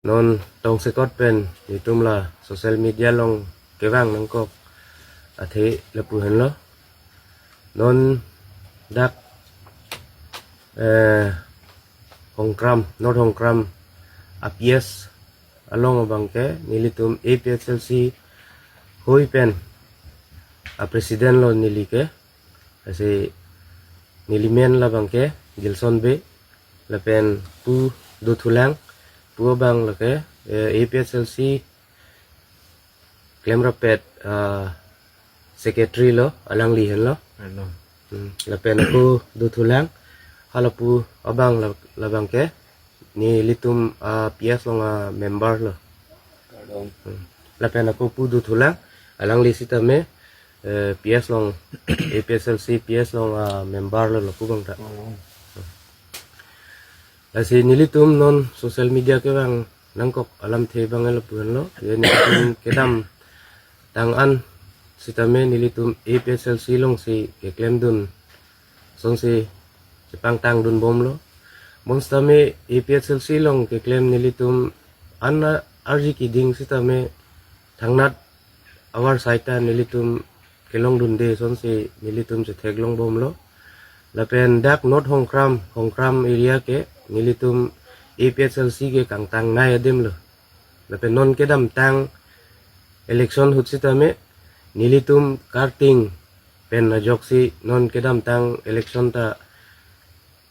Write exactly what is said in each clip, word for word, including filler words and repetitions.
Non tongsekot pen itum la social media along kevang nangkok athe lapu henlo. Non dak eh, Hongkram, North Hongkram a P S along abangke nelitum A P H L C hoi pen a president lo neli ke. Lasi neli men labangke Gilson Bey, lapen pu dothulang, pu abang lake eh, A P H L C klemrapet ah, secretary lo, alangli henlo. Hello. Hmm, lapen ako dothulang, hala pu abang la- labangke nelitum ah, P S along a member lo. Pardon. Hmm. Lapen ako pu dothulang, alangli sitame eh, P S along A P H L C P S along a member lo, lapu abang ta. Oh. Lasi nelitum non social media kevang nangkok alamthe abang lapu henlo. Ya nelitum kedamtang an sitame nelitum A P H L C alongsi keklemdun, sonsi chepangtangdun bomlo. Bonsitame A P H L C along keklem nelitum an arji keding sitame thangnat avar saita nelitum kelongdunde, sonsi nelitum chetheklong bomlo. Lapen dak North Hongkram, Hongkram area ke nelitum A P H L C ke kangtangnei adim lo. Lapen non kedamtang election ahut sitame nelitum karting pen ajoksi non kedamtang election ta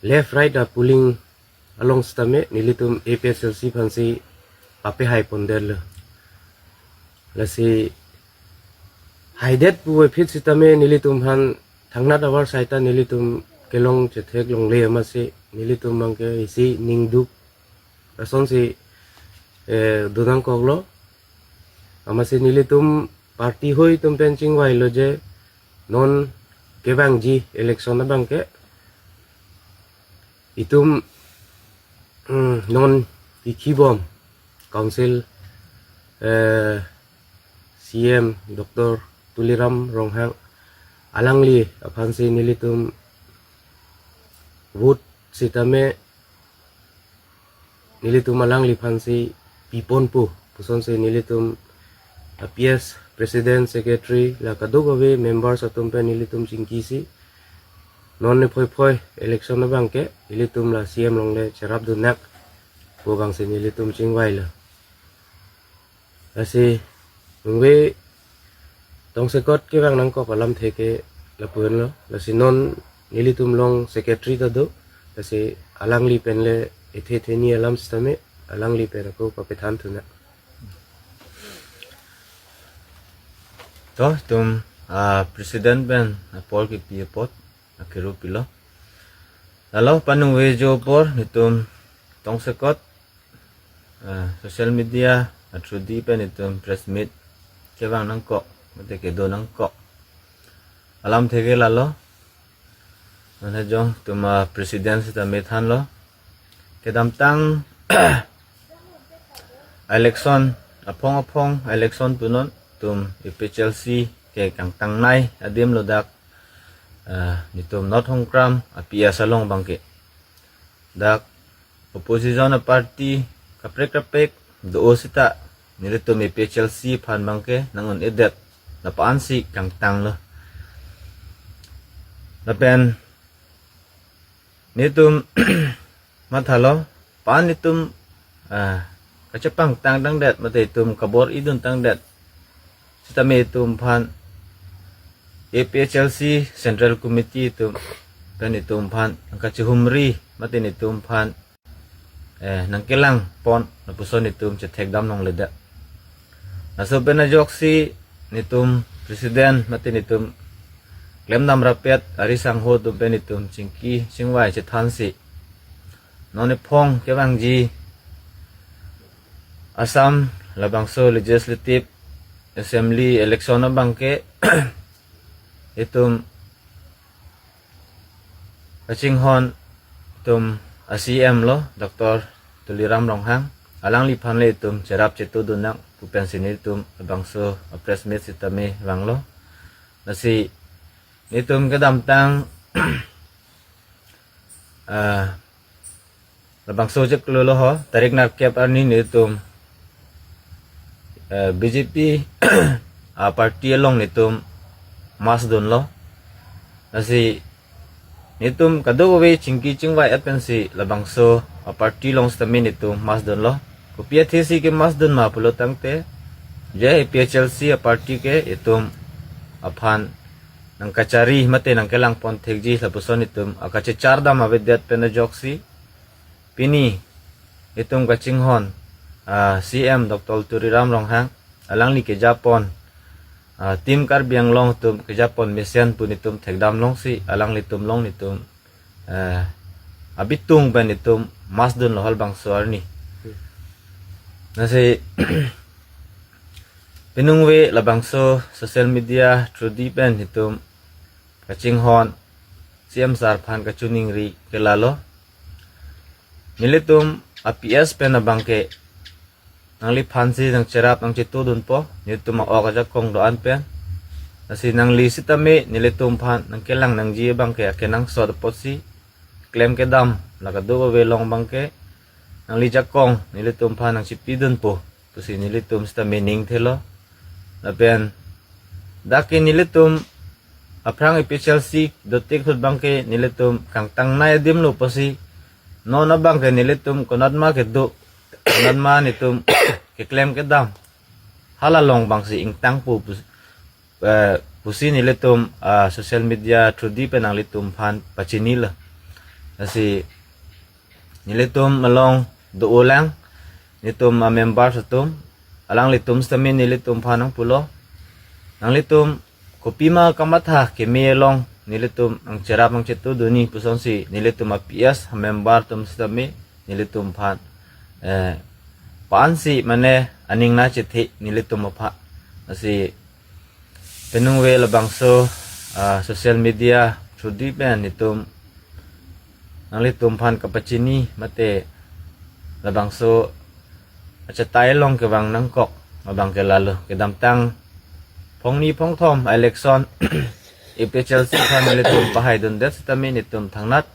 left right a polling along sitame nelitum A P H L C aphansi papehai pondetlo. Lasi haidet puvoiphit sitame nelitum aphan thangnat avar saita nelitum kelong chetheklongle, amatsi nelitum abangke isi ningduk asonsi eh, do nangkoklo. Amatsi nelitum party hoi atum pen chingvailo je non kevangji election abangke itum mm, non kikhibom Council eh, C M Doctor Tuliram Ronghang, alangli aphansi nelitum vote sitame nelitum alangli aphansi piponpo pusonsi nelitum a P S president, secretary la kadokave members atum pen nelitum chingkisi non ne phoi phoi election abangke ilitum la C M along le cherapdun nang pu abangsi nelitum chingvailo. Lasi nungve tongsekot kevang nangkok alamthe ke lapu henlo. Lasi non nelitum along secretary ta do. Lasi alangli pen le ethe theni alam sitame alangli pen ako papethan thu nang. To, itum ah, president pen apor kipi apot akiru pilo. Lalo panung vejo apor itum tongsekot ah, social media a through di pen itum press meet kevang nangkok, mate kedo nangkok alamthe ke lalo. Mane jong itum ah, president sitame thanlo. Kedamtang election, aphong aphong election punon itum A P H L C ke kangtangnei adim lo dak ah, itum North Hongkram a P S along abangke. Dak opposition a party kaprek kaprek do sita nelitum A P H L C aphan abangke nang-un-edet lapu-ansi kangtanglo. Lapen nelitum mathalo, paan itum ah, kachepangtang tangdet mate itum kabor-idun tangdet sitame itum aphan A P H L C Central Committee itum pen itum aphan nangkachihumri mate itum aphan eh, nangkelang pon lapuson itum chethekdam longledet. Laso pen ajoksi nelitum president mate nelitum klemdam rapet ari sangho atum pen itum chingki chingvai chethansi non iphong kevangji Assam labangso Legislative Assembly election abangke itum kachinghon itum a C M lo Doctor Tuliram Ronghang, alangliphan le itum cherap chetudun nang pu pensi nelitum labangso a press meet sitame vanglo. Lasi nelitum kedamtang ah, Labangso chiklo lo ho, tarik nerkep arni nelitum, eh, B J P a party along nelitum mass dunlo. Lasi nelitum kadokave chingki chingvai et pensi labangso a party along sitame nelitum mass dunlo. Kopi athesi ke mass dun ma pulo tangte, je A P H L C a party ke itum aphan nangkachari mate nangkelangpon thekji lapuson itum akachechar dam avedet pen ajoksi pini itum kachinghon, ah, C M Doctor Tuliram Ronghang, alangli kejapon, ah, Team Karbi Anglong atum kejapon mesen pu nelitum thekdam longsi alanglitum along nelitum, eh, abitung pen nelitum mass dunlo halabangso arni. Lasi peningve labangso social media through di pen nelitum kachinghon C M sir aphan kachiningri ke lalo. Nelitum a P S pen abangke nangliphansi nangcherap nangchetu dunpo, nelitum a-ok ajakong do-an pen. Lasi nangli sitame nelitum aphan nangkelang nangji abangke akenangsot apotsi klem kedam la kadokave along abangke nangli jakong nelitum aphan nangchepi dunpo pusi nelitum sitame ning thelo. Lapen dak ke nelitum aphrang A P H L C dotik ahut abangke nelitum kangtangnei adim lo pusi, non abangke nelitum konatma kedo, konatma nelitum keklem kedam, hala along abangsi ingtangpo pus-, eh, pusi nelitum, ah, social media through di pen nanglitum aphan pachinilo. Lasi nelitum along do-olang, nelitum a-member atum, alanglitum sitame nelitum aphan nangpulo, nanglitum kopima kamatha keme along nelitum nangcherap nangchetu dunji pusonsi nelitum a P S a-member atum sitame nelitum aphan, eh, pa-ansi mane aning nangchethe nelitum aphan. Lasi peningve labangso, ah, social media through di pen nelitum nanglitum aphan kapachini mate labangso achetai along kevang nangkok abangke lalo, kedamtang phongni phongthom election A P H L C aphan nelitum pahai dundet sitame nelitum thangnat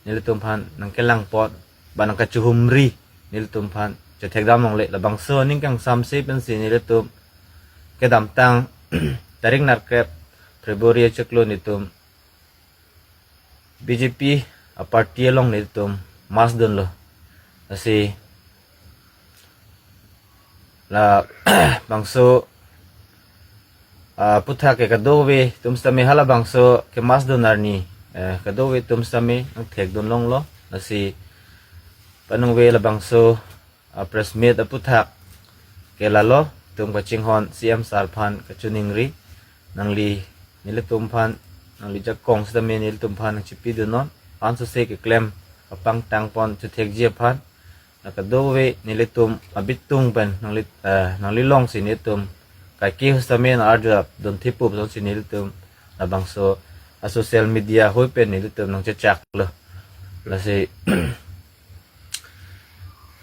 nelitum aphan nangkelangpon ba nangkachihumri nelitum aphan chethekdam longle. Labangso aning kangsamse pensi nelitum kedamtang tarik nerkep February achiklo nelitum B J P a party along nelitum mass dunlo. Lasi labangso, ah, aphuthak ke kadokave atum sitame halabangso ke mass dun arni, eh, kadokave atum sitame nangthek dun longlo. Lasi peningve labangso, ah, press meet aphuthak ke lalo, itum kachinghon C M sir aphan kachiningri, nangli nelitum aphan, nangli jakong sitame nelitum aphan nangchepi dunnon, ansose keklem apangtangpon chethekji aphan, la kadokave nelitum abitung pen nangli, eh, nangli alongsi nelitum kaike ahut sitame nang-arjudap dun thipo pusonsi nelitum labangso a social media ahoi pen nelitum nangchechaklo. Lasi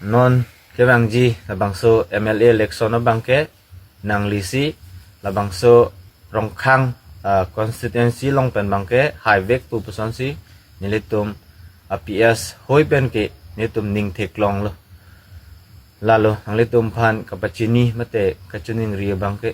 non kevangji labangso M L A election abangke nanglisi labangso Rongkhang, ah, constituency along pen abangke haivekpo pusonsi nelitum a P S ahoi pen ke nelitum ning theklonglo. Lalo nanglitum aphan kapachini mate kachiningri abangke